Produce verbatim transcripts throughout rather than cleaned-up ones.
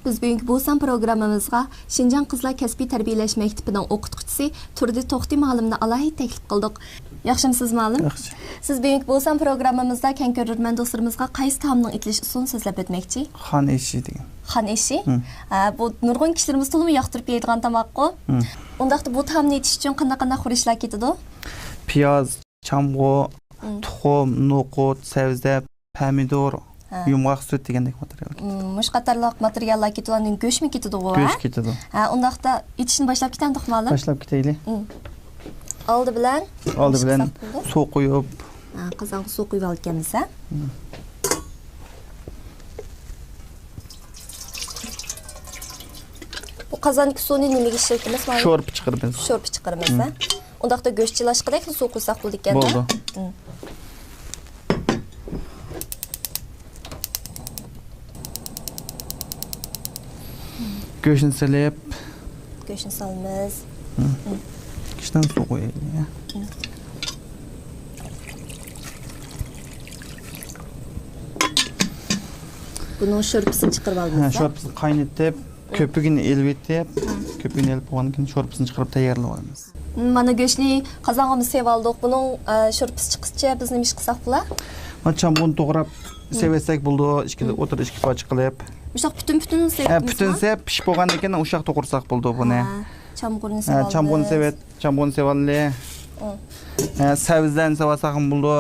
بىز بۈگۈنكى بوسان پروگراممىمىزغا شىنجاڭ قىزلار كەسپىي تەربىيەلەش مەكتىپىنىڭ ئوقۇتقۇچىسى تۇردى توختى مۇئەللىمنى ئالاھىدە تەكلىپ قىلدۇق. ياخشىمۇسىز، مۇئەللىم؟ ياخشى. سىز بۈگۈنكى بوسان پروگراممىمىزدا كەڭ كۆرۈرمەن دوستلىرىمىزغا قايسى تائامنىڭ ئېتىلىش ئۇسۇلىنى سۆزلەپ ئۆتمەكچى؟ خان ئېشى دېگەن. خان ئېشى؟ ھىم. ھە، بۇ نۇرغۇن كىشىلىرىمىز تولىمۇ ياقتۇرۇپ يەيدىغان تاماققۇ؟ ھىم. ئۇنداقتا بۇ تائامنى ئېتىش ئۈچۈن قانداق، قانداق خۇرۇچلار كېتىدۇ؟ پىياز، چامغۇر، مم. تۇخۇم، نوقۇت، سەۋزە، پەمىدۇر، ھە. يۇمغاق سۈت دېگەندەك ماتېرىيال كېتىدۇ. مم، مۇشۇ قاتارلىق ماتېرىياللار كېتىدۇ، ئاندىن گۆشمۇ كېتىدىغۇ، ھە؟ گۆش كېتىدۇ. ھە، ئۇنداقتا ئېتىشنى باشلاپ كېتەمدۇق، مۇئەللىم؟ باشلاپ كېتەيلى. مم. ئالدى بىلەن ئالدى بىلەن سۇ قويۇپ. ھە، قازانغا سۇ قويۇپ ئالىدىكەنمىز، ھە؟ مم. بۇ قازاندىكى سۇنى نېمىگە ئىشلىتىمىز، مۇئەللىم؟ شورپا چىقىرىمىز. شورپا چىقىرىمىز، مم. ھە؟ ئۇنداقتا گۆش چىلاشقىدەكلا سۇ قۇيساق بولىدىكەن، بولىدۇ. ھە؟ مم. گۆشنى سېلىپ. گۆشنى سالىمىز. مم. مم. گۆشتىن سۇ قويايلى. مم. بۇنىڭ شورپىسىنى چىقىرىپ ھە، ئالىمىز، ھە؟ شورپىسىنى قاينىتىپ، كۆپۈكىنى ئېلىۋېتىپ، كۆپۈكىنى ئېلىپ بولغاندىن كېيىن شورپىسىنى چىقىرىپ تەييارلىۋالىمىز. مانا گۆشنى قازانغىمۇ سېۋىۋالدۇق. بۇنىڭ، ئە، شورپىسى چىققىچە بىز نېمە ئىش قىلساق بولا؟ مانا چامغۇرنى توغراپ سېۋىۋەتسەك بولىدۇ، ئىككى، ئوتتۇرىدا ئىككى پارچە قىلىپ. مۇشۇنداق پۈتۈن پۈتۈن ھە، سېۋىپ پۈتۈن سېۋىپ پىشىپ بولغاندىن كېيىن ئۇششاق توغرىساق بولىدۇ بۇنى. ھە، چامغۇرنى ھە، سېۋىۋالىمىز. چامغۇرنى سېۋىت، چامغۇرنى سېۋىۋالدى. ھە، سەۋزىلەرنى سېۋىۋالساقمۇ بولىدۇ.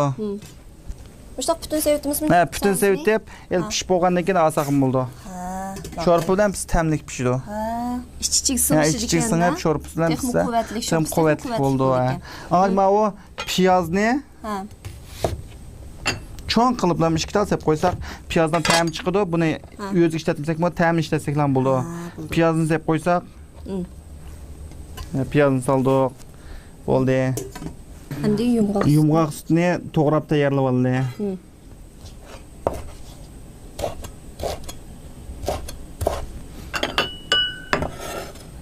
مۇشۇنداق پۈتۈن سېۋىتىمىزمۇ؟ ھە، پۈتۈن سېۋىتىپ، ئېلىپ پىشىپ بولغاندىن كېيىن ئالساقمۇ بولىدۇ. ھە، شورپا بىلەن پىشسا تەملىك پىشىدۇ. ھە، ئىچ ئىچىگە ھە، سىڭىشىدىكەن. ئىچ ئىچىگە سىڭىپ، شورپىسى بىلەن پىشسا تېخىمۇ قۇۋۋەتلىك، تېخىمۇ قۇۋۋەتلىك بولىدۇ. ھە. ئاڭلايمەن، ئۇ پىيازنى ھە. چوڭ قىلىپلا ئىككى تال سېلىپ قويساق، پىيازنىڭ تەمى چىقىدۇ. بۇنى ھە. ئۆزى ئىشلەتمىسەكمۇ، تەمىنى ئىشلەتسەكلا بولىدۇ. ھە، بولىدۇ. پىيازنى سېلىپ قويساق، ھە، پىيازنى سالدۇق. بولدى. ئەمدى يۇمغاق سۈت. يۇمغاق سۈتنى توغراپ تەييارلىۋالدى.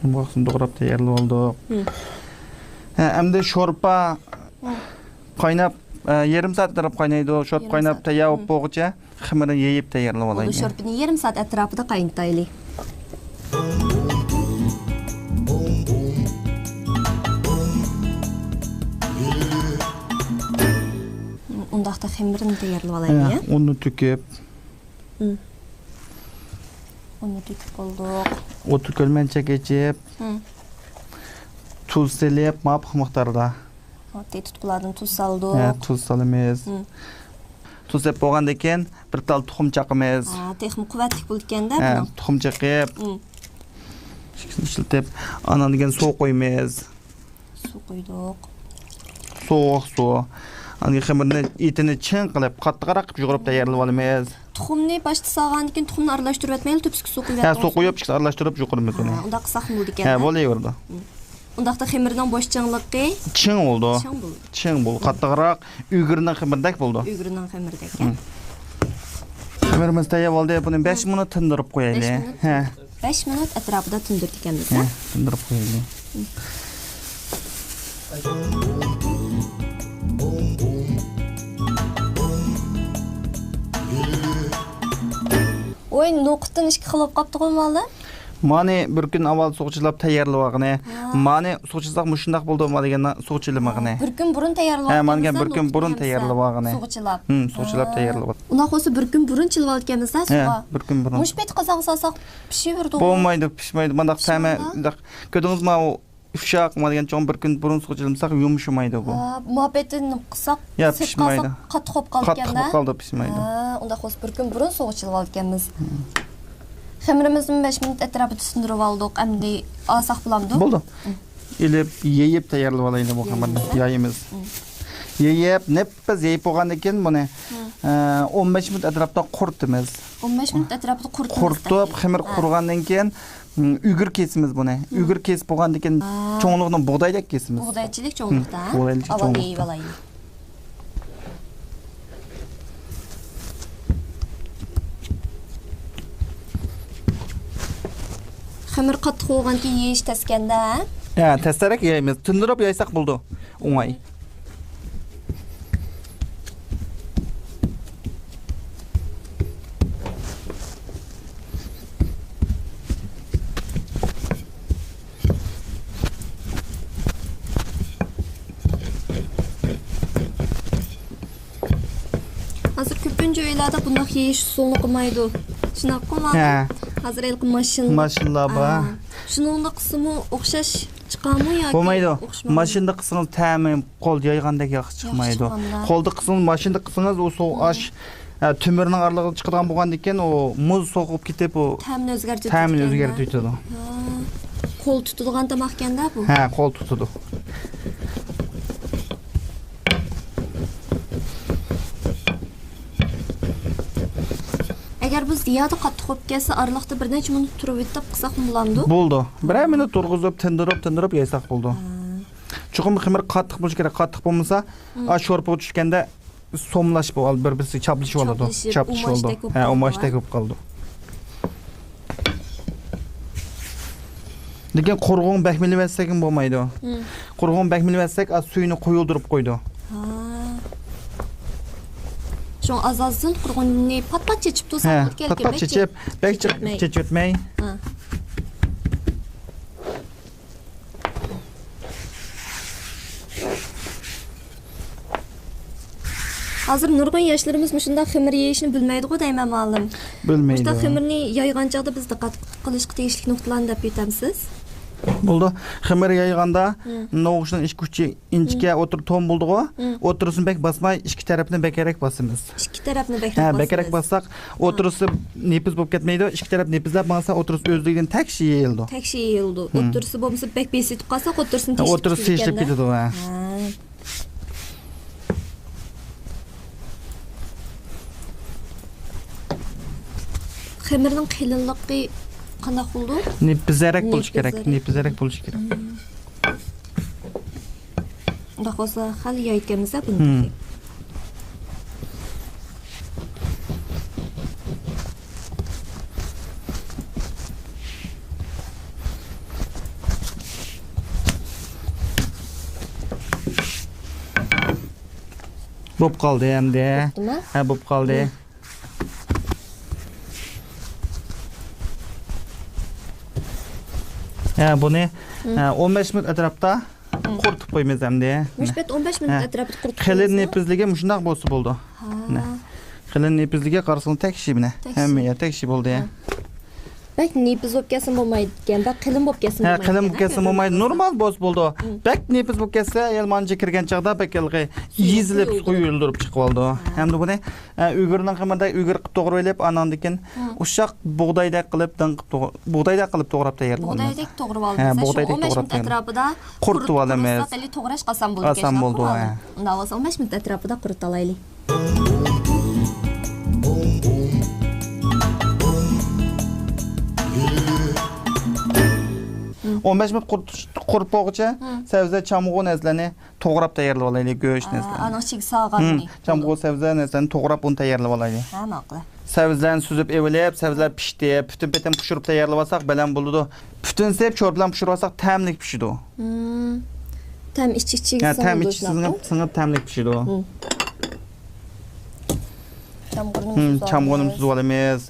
يۇمغاق سۈتنى توغراپ تەييارلىۋالدۇق. ھە، ئەمدى شورپا قايناپ، ئە، يېرىم سائەت ئەتراپ قاينايدۇ. شورپا قايناپ تەييار بولۇپ بولغۇچە خېمىرنى يېيىپ تەييارلىۋالايلى. بولدى، شورپىنى يېرىم سائەت ئەتراپىدا قاينىتايلى. ئۇنداقتا خېمىرنى تەييارلىۋالايلى. ھە، ئۇننى تۆكۈپ. ئۇننى تۆكۈپ بولدۇق. ئوتتۇرا كۆلمەكچە ئېچىپ، تۇز سېلىپ، مۇۋاپىق مىقداردا. ئاددىي تۇتقىلاردىن تۇز سالدۇق. ھە، تۇز سالىمىز. تۇز سېلىپ بولغاندىن كېيىن بىر تال تۇخۇم چاقىمىز. ھە، تېخىمۇ قۇۋۋەتلىك بولىدىكەن-دە بۇنىڭ. تۇخۇم چېقىپ، ئىككىسىنى ئىشلىتىپ، ئاندىن كېيىن سۇ قۇيىمىز. سۇ قۇيدۇق. سوغۇق سۇ. ئاندىن كېيىن خېمىرنى، ئېتىنى چىڭ قىلىپ، قاتتىقراق قىلىپ يۇغۇرۇپ تەييارلىۋالىمىز. تۇخۇمنى باشتا سالغاندىن كېيىن تۇخۇمنى ئارىلاشتۇرۇۋەتمەيلى، تۈپۈسكە سۇ قۇيۇۋەتتىڭىزمۇ؟ ھە، سۇ قۇيۇپ، ئىككىسىنى ئارىلاشتۇرۇپ يۇغۇرىمىز ئۇنى. ھە، ئۇنداق قىلساقمۇ بولىدىكەن-دە. ھە، بولۇۋېرىدۇ. ئۇنداقتا خېمىرنىڭ بوش چىڭلىقى؟ چىڭ بولىدۇ. چىڭ بولىدۇ. چىڭ بولىدۇ. قاتتىقراق ئۆگرىنىڭ خېمىرىدەك بولىدۇ. ئۆگرىنىڭ خېمىرىدەك، ھە. خېمىرىمىز تەييار بولدى. بۇنى بەش مىنۇت تىندۇرۇپ قويايلى. بەش مىنۇت؟ ھە. بەش مىنۇت ئەتراپىدا تىندۇرىدىكەنمىز، ھە؟ ھە، تىندۇرۇپ قويايلى. ۋوي، نوقۇتتىن ئىككى خىل بولۇپ قاپتىغۇ، مۇئەللىم؟ مانى بىر كۈن ئاۋۋال سۇغا چىلاپ تەييارلىۋالغىنى. ھە. مانى سۇغا چىلىساق مۇشۇنداق بولىدۇ، ما دېگەندە سۇغا چىلىمىغىنى. ھە، بىر كۈن بۇرۇن تەييارلىۋالغان. ھە، مانا بىر كۈن بۇرۇن تەييارلىۋالغىنى. سۇغا چىلاپ. ھىم، سۇغا چىلاپ تەييارلىۋال. ئۇنداق بولسا بىر كۈن بۇرۇن چىلىۋالىدىكەنمىز-دە سۇغا. ھە، بىر كۈن بۇرۇن. مۇشۇ پېتى قازانغا سالساق پىشىۋېرىدۇ. بولمايدۇ، پىشمايدۇ. مانداق تەمى، كۆردىڭىزمۇ، ئۇششاق، ما دېگەن چوڭ بىر كۈن بۇرۇن سۇغا چىلىمىساق يۇمشىمايدۇ بۇ. ھە، مۇھەببەتتىن قىلساق، يا، سېلىپ قالساق قاتتىق بولۇپ قالىدىكەن-دە. قاتتىق بولۇپ قالىدۇ، پىشمايدۇ. ھە، ئۇنداق بولسا بىر كۈن بۇرۇن سۇغا چىلىۋالىدىكەنمىز. خېمىرىمىزنى بەش مىنۇت ئەتراپىدا تىندۇرۇۋالدۇق. ئەمدى ئالساق بولامدۇ؟ بولىدۇ. ئېلىپ، يېيىپ تەييارلىۋالايلى بۇ خېمىرنى. يايىمىز. يېيىپ، نەپىس يېيىپ بولغاندىن كېيىن بۇنى، ئە، ئون بەش مىنۇت ئەتراپىدا قۇرۇتىمىز. ئون بەش مىنۇت ئەتراپىدا قۇرۇتىمىز. قۇرۇتۇپ، خېمىر قۇرۇغاندىن كېيىن، ئۈگۈر كېسىمىز بۇنى. ئۈگۈر كېسىپ بولغاندىن كېيىن چوڭلۇقنى بۇغدايدەك كېسىمىز. بۇغدايچىلىك چوڭلۇقتا. بۇغدايچىلىك چوڭلۇقتا. ئاۋۋال يېيىۋالايلى. خېمىر قاتتىق بولغاندىكىن يېيىش تەسكەندە، ھە؟ ھە، تەستەرەك يەيمىز. تىندۇرۇپ يايساق بولىدۇ. ئوڭاي. ئۇلاردا بۇنداق يېيىش ئۇسۇلىنى قىلمايدۇ. شۇنداققۇ، مانا؟ ھە. ھازىر ھېلىقى ماشىنىلىق. ماشىنىلار بار. ئا، شۇنىڭدا قىلسىمۇ ئوخشاش چىقامۇ ياكى بولمايدۇ. ئوخشىمامدۇ؟ ماشىنىدا قىلسىڭىز تەمى قولدا يايغاندەك ياخشى چىقمايدۇ. ياخشى چىقمامدۇ؟ قولدا قىلسىڭىز ماشىنىدا قىلسىڭىز ئۇ سوغۇق ئاش، ھە، تۆمۈرنىڭ ئارىلىقىدا چىقىدىغان بولغاندىن كېيىن ئۇ مۇز سوغۇپ كېتىپ ئۇ تەمىنى ئۆزگەرتىپ تەمىنى ئۆزگەرتىۋېتىدۇ. ھە. قول تۇتىدىغان تاماق ئىكەن-دە بۇ. ھە، قول تۇتىدۇ. ئەگەر بۇ زىيادە قاتتىق بولۇپ كەتسە، ئارىلىقتا بىر نەچچە مىنۇت تۇرۇۋېتىپ قىلساقمۇ بولامدۇ؟ بولىدۇ. بىرەر مىنۇت تۇرغۇزۇپ، تىندۇرۇپ، تىندۇرۇپ يەيسەك بولىدۇ. ھە. چوقۇم خېمىر قاتتىق بولۇشى كېرەك. قاتتىق بولمىسا، مم. ئاش شورپىغا چۈشكەندە سوملاش بولۇپ، بىر-بىرسىگە چاپلىشىپ ئالىدۇ. چاپلىشىپ، چاپلىشىپ ئالىدۇ. ئۇماچتەك بولۇپ ھە، قالىدۇ، ئۇماچتەك ھە؟ بولۇپ قالىدۇ. لېكىن قۇرغۇن بەك مېلىۋەتسەكمۇ بولمايدۇ. مم. قۇرغۇن بەك مېلىۋەتسەك، ئاز سۈيىنى قويۇلدۇرۇپ قويىدۇ. ھا. شۇڭا ئاز-ئازدىن قۇرغۇننى پات-پات چېچىپ تۇرساق ھە، بولىدىكەن، پات-پات بەك چېچىپ، بەك چېچىپ، چېچىۋەتمەي. چېچىۋەتمەي. ھا. ھازىر نۇرغۇن ياشلىرىمىز مۇشۇنداق خېمىر يېيىشنى بىلمەيدىغۇ دەيمەن، مۇئەللىم. بىلمەيدۇ. مۇشۇنداق خېمىرنى يايغان چاغدا بىز دىققەت قىلىشقا تېگىشلىك نۇقتىلارنى دەپ ئۆتەمسىز؟ بولىدۇ. خېمىر يايغاندا مم. نوغۇچنىڭ ئىچكى ئۇچى ئىنچىكە، مم. ئوتتۇرا توم بولىدىغۇ. مم. ئوتتۇرىسىنى بەك باسماي، ئىككى تەرەپنى بەكرەك باسىمىز. ئىككى تەرەپنى بەكرەك ھە، بەكرەك باسىمىز. باسساق، ھە. ئوتتۇرىسى نېپىز بولۇپ كەتمەيدۇ. ئىككى تەرەپ نېپىزلاپ ماڭسا، ئوتتۇرىسى ئۆزلۈكىدىن تەكشى يېيىلىدۇ. تەكشى يېيىلىدۇ. مم. ئوتتۇرىسى بولمىسا، بەك بېسىۋېتىپ قالسا، ئوتتۇرىسىنى ھە، تېشىپ ئوتتۇرىسى تېشىپ كېتىدىكەن-دە. كېتىدۇ، ھە. ھە. خېمىرنىڭ قېلىنلىقى قانداق بولىدۇ؟ نېپىزەرەك بولۇشى كېرەك. نېپىزەرەك. نېپىزەرەك بولۇشى كېرەك. مم. ئۇنداق بولسا خېلى يايىدىكەنمىز-ھە بۇنى. مم. بوپ قالدى ئەمدى. بوپتۇما؟ ھە، بوپ قالدى. مم. ھە، بۇنى، مم. ھە، ئون بەش مىنۇت ئەتراپتا مم. قۇرۇتۇپ قويىمىز ئەمدى. مۇشۇ پەت ئون بەش مىنۇت ھە. ئەتراپىدا قۇرۇتۇپ قېلىن قويىسىز؟ نېپىزلىكى مۇشۇنداق بولسا بولىدۇ. ھا. نە. قېلىن نېپىزلىكى قارىسىڭىز تەكشى مىنە. تەكشى. ھەممە يەر تەكشى بولدى. ھا. بەك نېپىز بولۇپ كەتسىمۇ بولمايدىكەن، بەك قېلىن بولۇپ كەتسىمۇ ھە، بولمايدىكەن، قېلىن بولۇپ ھە، كەتسىمۇ بولمايدۇ. نورمال بولسا بولىدۇ. مم. بەك نېپىز بولۇپ كەتسە، يەنە مانچە كىرگەن چاغدا بەك ھېلىقى يېزىلىپ، قويۇلدۇرۇپ. قويۇلدۇرۇپ چىقىۋالىدۇ. ھا. ھەمدە بۇنى، ئە، ئۆگرىنىڭ خېمىرىدەك ئۆگرە قىلىپ توغرىۋېلىپ، ئاناندىن كېيىن مم. ئۇششاق بۇغدايدەك قىلىپ دىڭ قىلىپ توغ-، بۇغدايدەك قىلىپ توغراپ تەييارلىۋالىمىز. بۇغدايدەك توغرىۋالىمىز. ھە، بۇغدايدەك توغراپ تەييارلايمىز. قۇرۇتۇۋالىمىز. قۇرۇتساق ھېلى توغرا ئىش ئاسان بولىدىكەن. ئاسان بولىدۇ، ھە. ئۇنداق بولسا ئون بەش مىنۇت ئەتراپىدا قۇرۇتالايلى. ئون بەش مىنۇت قۇرۇت-، قۇرۇپ بولغۇچە مم. سەۋزە، چامغۇر نەرسىلەرنى توغراپ تەييارلىۋالايلى، گۆش نەرسىلەرنى. ئانىڭ ئىچىگە سالغاننى. مم، چامغۇر سەۋزە نەرسىلەرنى توغراپ ئۇنى تەييارلىۋالايلى. ھە، ماقۇل. سەۋزىلەرنى سۈزۈپ ئېلىپ، سەۋزىلەر پىشتى، پۈتۈن پېتىن پىشۇرۇپ تەييارلىۋالساق بەلەن بولىدۇ. پۈتۈن سېپ شورپا بىلەن پىشۇرۇۋالساق تەملىك پىشىدۇ. مم. تەم ئىچ-ئىچىگە ھە، تەم سىڭىدۇ ئىچ-ئىچىگە شۇنداقمۇ؟ سىڭىپ، سىڭىپ تەملىك پىشىدۇ. مم. چامغۇرنى مم، سۈزۈۋالىمىز. چامغۇرنى سۈزۈۋالىمىز.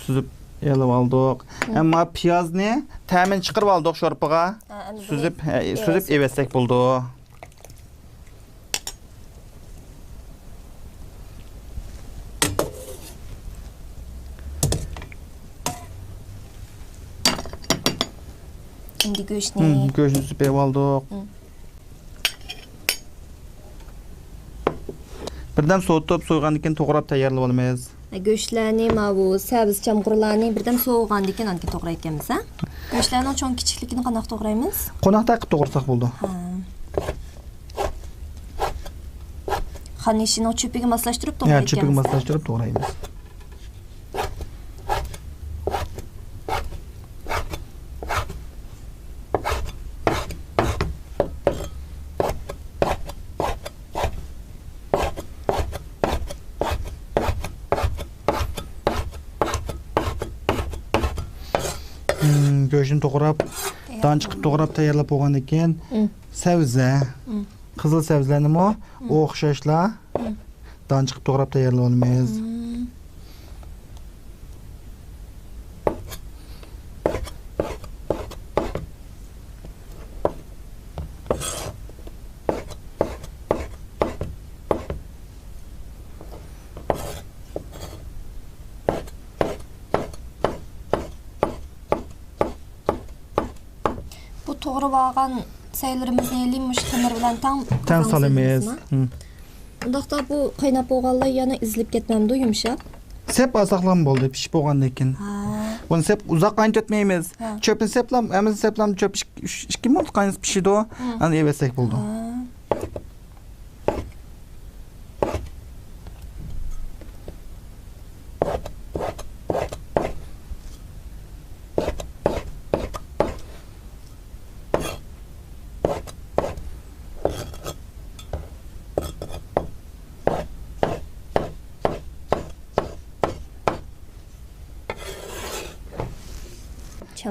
سۈزۈپ ئېلىۋالدۇق. مم. ئەمما پىيازنى تەمىنى چىقىرىۋالدۇق شورپىغا. ھە، ئەمدى بۇنى سۈزۈپ، ھە، سۈزۈپ ئېۋەتسەك. ئېۋەتسەك بولىدۇ. ئەمدى گۆشنى. مم، گۆشنى سۈزۈپ ئېلىۋالدۇق. مم. بىردەم سوۋۇتۇپ، سوۋۇغاندىن كېيىن توغراپ تەييارلىۋالىمىز. گۆشلەرنى، ماۋۇ سەۋزە چامغۇرلارنى بىردەم سوۋۇغاندىن كېيىن ئانكى توغرايدىكەنمىز، ھە؟ گۆشلەرنىڭ چوڭ كىچىكلىكىنى قانداق توغرايمىز؟ قوناقتەك قىلىپ توغرىساق بولىدۇ. ھە. خانىشىنىڭ چۆپىگە ماسلاشتۇرۇپ يا، چۆپىگە توغرايدىكەنمىز، ھە؟ ماسلاشتۇرۇپ توغرايمىز. مم، گۆشنى توغراپ، دانچىققا توغراپ تەييارلاپ بولغاندىن كېيىن، مم. سەۋزە، مم. قىزىل سەۋزىلەرنىمۇ مم. ئوخشاشلا مم. دانچىققا توغراپ تەييارلىۋالىمىز. مم. توغرىۋالغان سەيلىرىمىزنى ھېلى مۇشۇ خېمىر بىلەن تەڭ تەڭ قازانغا سالىمىز. سېلىمىزمۇ؟ ھىم. ئۇنداقتا بۇ قايناپ بولغانلا يەنە ئېزىلىپ كەتمەمدۇ يۇمشاپ؟ سەپ ئازاقلام بولدى پىشىپ بولغاندىن كېيىن. ھا. بۇنى سەپ ئۇزاق قاينىتىۋەتمەيمىز. ھا. چۆپنى سەپلام، ھەممىسىنى سەپلام، چۆپ ئىككى، ئۈچ، ئىككى مىنۇت قاينىتىپ پىشىدۇ. ھىم. ئاندىن ئېۋەتسەك بولىدۇ. ھا.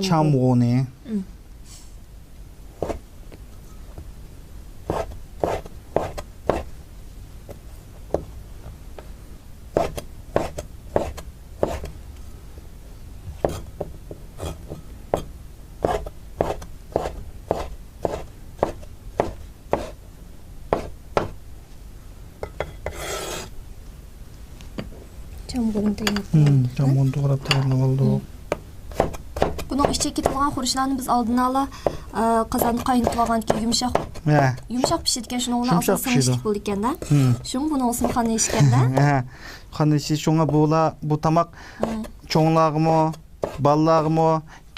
چامغۇنى. چامغۇرنى تەييار قىلىۋالدۇق. چامغۇرنى توغراپ تەييارلىۋالدۇق. بۇنىڭ ئىچىگە كېتىدىغان خۇرۇچلارنى بىز ئالدىن ئالا، ئە، قازاندا قاينىتىپ ئالغاندىكىن يۇمشاق، ھە، يۇمشاق پىشىدىكەن، شۇنىڭ بىلەن ئاساسەن يۇمشاق پىشىدۇ. بولىدىكەن-دە. شۇڭا بۇنىڭ ئىسمى خان ئېشىكەن-دە. ھە، خان ئېشى. شۇڭا بۇلار، بۇ تاماق چوڭلارغىمۇ، بالىلارغىمۇ،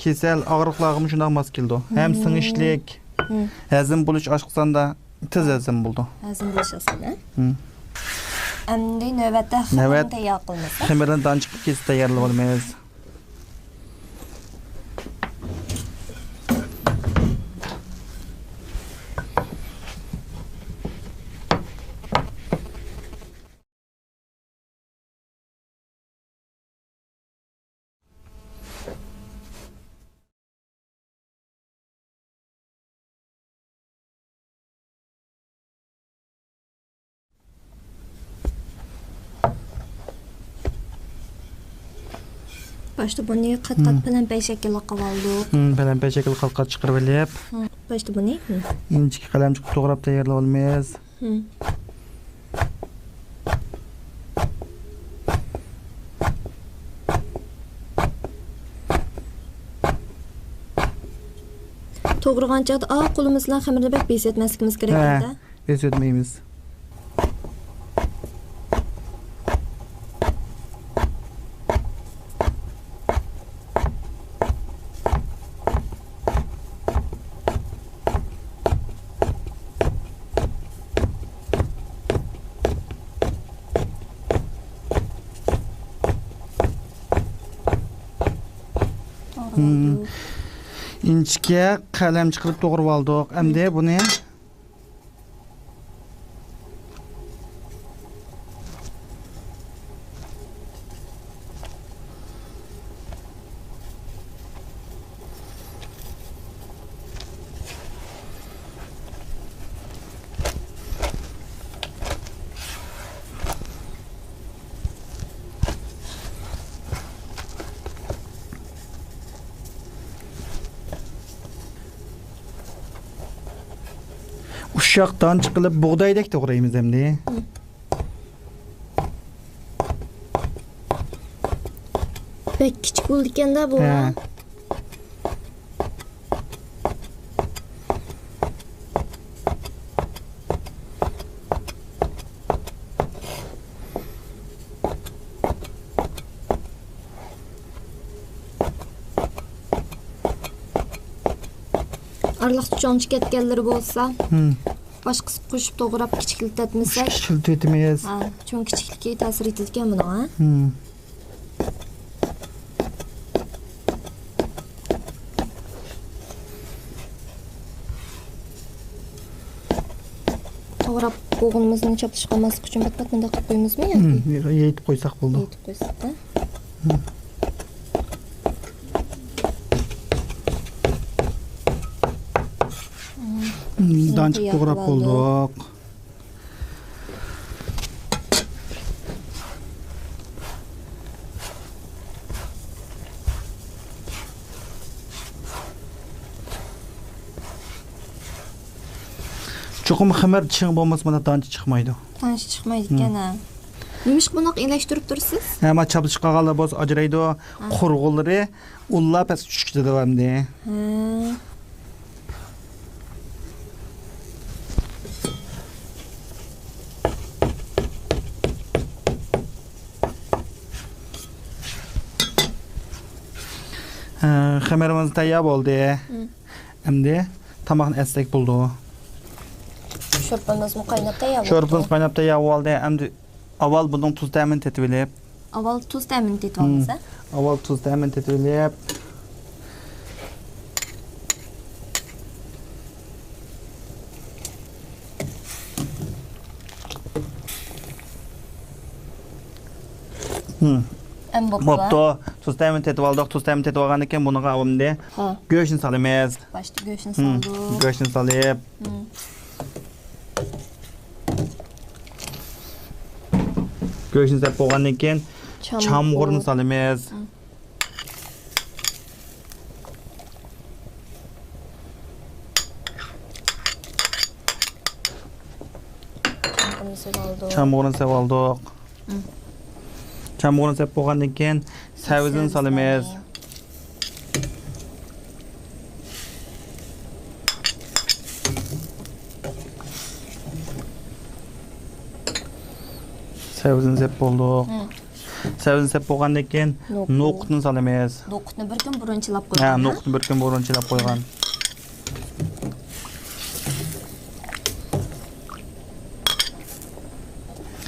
كېسەل، ئاغرىقلارغىمۇ شۇنداق ماس كېلىدۇ. ھەم سىڭىشلىك، ھەزىم بولۇش ئاچقۇساندا تېز ھەزىم بولىدۇ. ھەزىم بولۇش ئاسان، ھە؟ ئەمدى نۆۋەتتە خېمىرنى تەييار قىلىمىز. خېمىرنى دانچىققا كېسىپ تەييارلىۋالىمىز. باشتا بۇنى قات-قات پەلەمپەي شەكىللىك قىلىۋالدۇق. پەلەمپەي شەكىللىك قات-قات چىقىرىۋېلىپ، باشتا بۇنى ئىنچىكە قەلەمچە قىلىپ توغراپ تەييارلىۋالىمىز. توغرىغان چاغدا ئا قولىمىز بىلەن خېمىرنى بەك بېسىۋەتمەسلىكىمىز كېرەك. ھە، بېسىۋەتمەيمىز. ئىنچىكە قەلەم چىقىرىپ توغرىۋالدۇق. ئەمدى بۇنى ئۇششاق دانچە قىلىپ بۇغدايدەك توغرايمىز ئەمدى. بەك كىچىك بولىدىكەن-دە بۇ. ھە. ئارىلىقتا چوڭىيىپ كەتكەنلىرى بولسا، باشقىسىغا قوشۇپ توغراپ كىچىكلىتەتمىسەك. كىچىكلىتىۋېتىمىز. ھە، چوڭ كىچىكلىكى تەسىر يېتىدىكەن بۇنىڭغا. توغراپ بولغىنىمىزنى چاپلىشىپ قالماسلىق ئۈچۈن پات-پات مۇنداق قىلىپ قويىمىزمۇ ياكى؟ يېيىتىپ قويساق بولىدۇ. يېيىتىپ قويساق-دە. دانچىققا توغراپ بولدۇق. چوقۇم خېمىر چىڭ بولمىسا، مانا دانچە چىقمايدۇ. دانچە چىقمايدىكەن، ھە. نېمىشقا بۇنداق ئېلەشتۈرۈپ تۇرىسىز؟ ھە، ما چاپلىشىپ قالغانلار بولسا ئاجرايدۇ. قۇرغۇنلىرى ئۇللا پەس چۈشۈپ كېتىدۇ ئەمدى. ھە. ھە، خېمىرىمىز تەييار بولدى. ئەمدى تاماقنى ئەتسەك بولىدۇ. شورپىمىزمۇ قايناپ تەييار بولدى. شورپىمىز قايناپ تەييار بولدى. ئەمدى ئاۋۋال بۇنىڭ تۇز تەمىنى تېتىۋېلىپ. ئاۋۋال تۇز تەمىنى تېتىۋالمىسا؟ ئاۋۋال تۇز تەمىنى تېتىۋېلىپ. ئەم بوپتۇ. بوپتۇ. تۇز تەمىنى تېتىۋالدۇق. تۇز تەمىنى تېتىۋالغاندىن كېيىن بۇنىڭغا ئەمدى گۆشنى سالىمىز. باشتا گۆشنى سالدۇق. گۆشنى سالىپ. گۆشنى سېلىپ بولغاندىن كېيىن چامغۇرنى سالىمىز. چامغۇرنى سېلىپ ئالدۇق. چامغۇرنى سېلىپ بولغاندىن كېيىن سەۋزىنى سالىمىز. سەۋزىنى سېلىپ بولدۇق. سەۋزىنى سېلىپ بولغاندىن كېيىن نوقۇت. نوقۇتنى سالىمىز. نوقۇتنى بىر كۈن بۇرۇن چىلاپ قويغان. ھە، نوقۇتنى بىر كۈن بۇرۇن چىلاپ قويغان.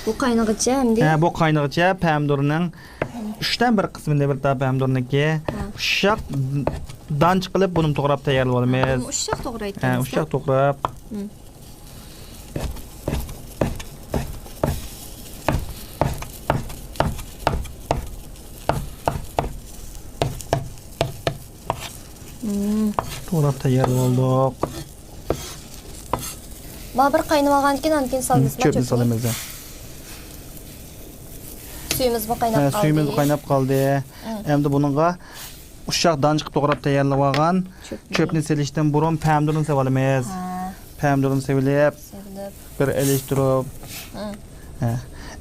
بۇ قاينىغىچە ئەمدى. ھە، بۇ قاينىغىچە پەمىدۇرنىڭ ئۈچتىن بىر قىسمىنى بىر تال پەمىدۇرنىڭكى ئۇششاق دانچە قىلىپ بۇنى توغراپ تەييارلىۋالىمىز. بۇنى ئۇششاق توغرايدىكەنمىز. ھە، ئۇششاق توغراپ. توغراپ تەييارلىۋالدۇق. مانا بىر قاينىۋالغاندىن كېيىن ئاندىن كېيىن سالىمىزمۇ؟ چۆپنى سالىمىز. سۈيىمىزمۇ قايناپ قالدى. سۈيىمىز قايناپ قالدى. ئەمدى بۇنىڭغا ئۇششاق دانچىقى توغراپ تەييارلىۋالغان چۆپنى سېلىشتىن بۇرۇن پەمىدۇرنى سېلىۋالىمىز. پەمىدۇرنى سېلىپ، بىر ئېلىشتۇرۇپ.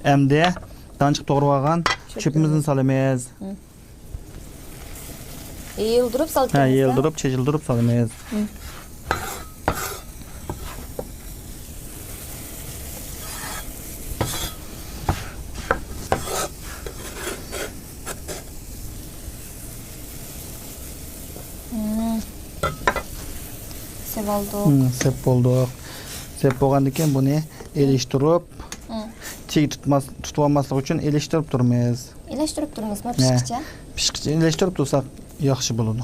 ئەمدى دانچىقى توغراۋالغان چۆپىمىزنى سالىمىز. يېيىلدۇرۇپ سالىمىز. ھە، يېيىلدۇرۇپ، چېچىلدۇرۇپ سالىمىز. سېلىۋالدۇق. سېلىپ بولدۇق. سېلىپ بولغاندىن كېيىن بۇنى ئېلىشتۇرۇپ، تىك تۇتماس-، تۇتۇۋالماسلىق ئۈچۈن ئېلىشتۇرۇپ تۇرىمىز. ئېلىشتۇرۇپ تۇرىمىزمۇ پىشقىچە؟ پىشقىچە ئېلىشتۇرۇپ تۇرساق ياخشى بولىدۇ.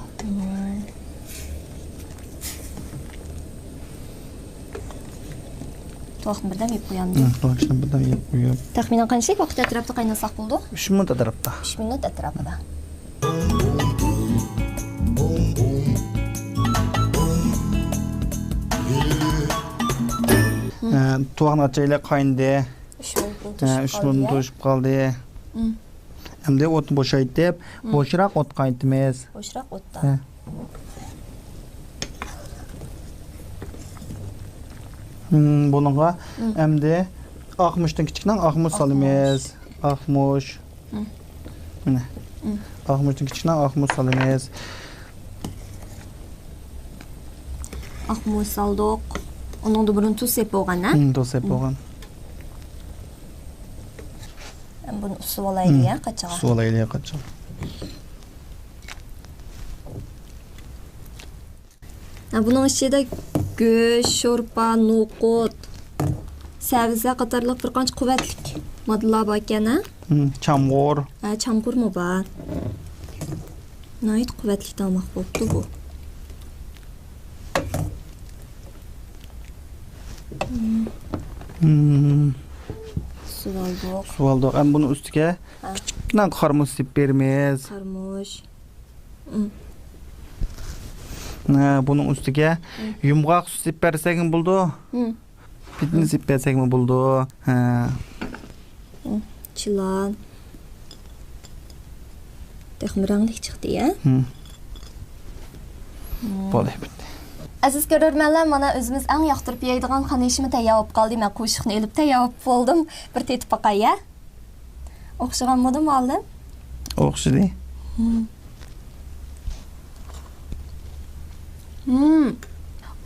تۇۋاقنى بىردەم يېپىپ قويامدۇ؟ توۋاقنى بىردەم يېپىپ قويۇپ. تەخمىنەن قانچىلىك ۋاقىت ئەتراپىدا قايناتساق بولىدۇ؟ ئۈچ مىنۇت ئەتراپىدا. ئۈچ مىنۇت ئەتراپىدا. ھە، تۇۋاقنى ئاچايلى، قاينىدى. ئۈچ مىنۇتتىن توشۇپ قالدى. ئۈچ مىنۇتتىن توشۇپ قالدى. ئەمدى ئوتنى بوشايتىپ، بوشراق ئوتقا قاينىتىمىز. بوشراق ئوتتا. ھە. بۇنىڭغا ئەمدى ئاقمۇچتىن كىچىكنىڭ ئاقمۇچ سالىمىز. ئاقمۇچ. مىنە. ئاقمۇچتىن كىچىكنىڭ ئاقمۇچ سالىمىز. ئاقمۇچ سالدۇق. ئۇنىڭدا بۇرۇن تۇز سېلىپ بولغان، ھە؟ تۇز سېلىپ بولغان. بۇنى ئۇسسىۋالايلى، يا، قاچىغا. ئۇسسىۋالايلى، يا، قاچىغا. ھە، بۇنىڭ ئىچىدە گۆش، شورپا، نوقۇت، سەۋزە قاتارلىق بىر قانچە قۇۋۋەتلىك ماددىلار بار ئىكەن، ھە؟ چامغۇر. ھە، چامغۇرمۇ بار. ناھايىتى قۇۋۋەتلىك تاماق بوپتۇ بۇ. سۇۋالدۇق. سۇۋالدۇق. ئەمدى بۇنىڭ ئۈستىگە كىچىككىنە قارىمۇچ سېلىپ بېرىمىز. قارىمۇچ. ھە، بۇنىڭ ئۈستىگە يۇمغاق سۈت سېلىپ بەرسەكمۇ بولىدۇ. پىدنى سېلىپ بەرسەكمۇ بولىدۇ. ھە. چىلان. تېخىمۇ رەڭلىك چىقتى، يا؟ بولدى، پۈتتى. ئەزىز كۆرۈرمەنلەر، مانا ئۆزىمىز ئەڭ ياقتۇرۇپ يەيدىغان خان ئېشىمۇ تەييار بولۇپ قالدى. مەن قوشۇقنى ئېلىپ تەييار بولۇپ بولدۇم. بىر تېتىپ باقاي، يا؟ ئوخشىغانمىدى، مۇئەللىم؟ ئوخشىدى.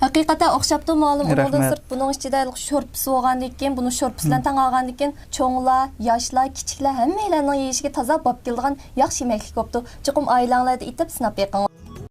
ھە، ھەقىقەتەن ئوخشاپتۇ مۇئەللىم. ئۇنىڭدىن رەھمەت. سىرت بۇنىڭ ئىچىدە شورپىسى بولغاندىن كېيىن، بۇنى شورپىسى بىلەن تەڭ ئالغاندىن كېيىن، چوڭلار، ياشلار، كىچىكلەر ھەممەيلەننىڭ يېيىشىگە تازا باب كېلىدىغان ياخشى يېمەكلىك بوپتۇ. چوقۇم ئائىلەڭلەردە ئېتىپ سىناپ بېقىڭ.